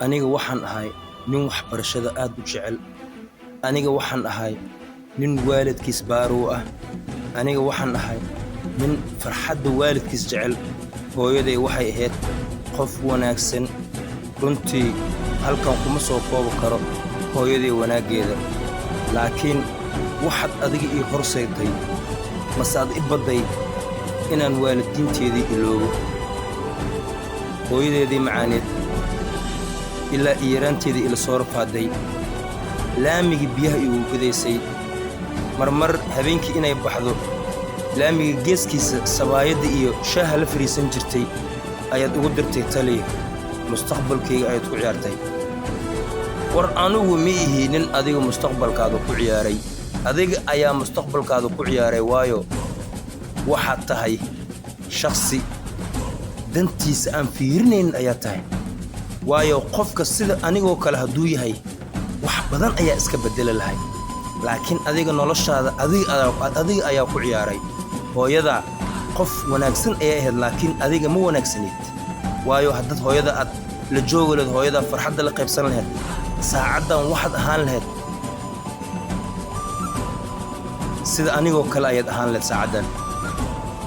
Aniga waxaan ahay nin waxbarashada aad u jecel. Aniga waxaan ahay nin waalidkiis baarow ah. Aniga waxaan ahay nin farxadda waalidkiis jecel. Hooyaday waxay ahayd qof wanaagsan. Runtii halkan kuma soo koobi karo hooyaday wanaaggeeda, laakiin waxaad adiga ii horseegtay mase aad i badday inaan waalidiinteedii iloobo. Hooyadeedii macaaneed ilaa iyo yaraanteedii ila soo rafaadday, laamigii biyaha iigu gadaysay, marmar habeenkii inay baxdo laamiga geeskiisa sabaayadda iyo shaaha la fadhiisan jirtay, ayaad ugu dirtay taliya. Mustaqbalkayga ayaad ku ciyaartay. War anugu ma ihi nin adiga mustaqbalkaada ku ciyaaray, adiga ayaa mustaqbalkaada ku ciyaaray, waayo waxaad tahay shakhsi dantiisa aan fiirinaynin ayaa tahay. Waayo qofka sida anigoo kale hadduu yahay, wax badan ayaa iska beddeli lahay, laakiin adiga noloshaada adiga ayaa ku ciyaaray. Hooyada qof wanaagsan ayay ahayd, laakiin adiga ma wanaagsanid. Waayo haddaad hooyada aad la joogi lahayd, hooyada farxadda la qaybsan lahayd, saacaddan waxaad ahaan lahayd sida anigoo kale ayaad ahaan lahayd saacaddan.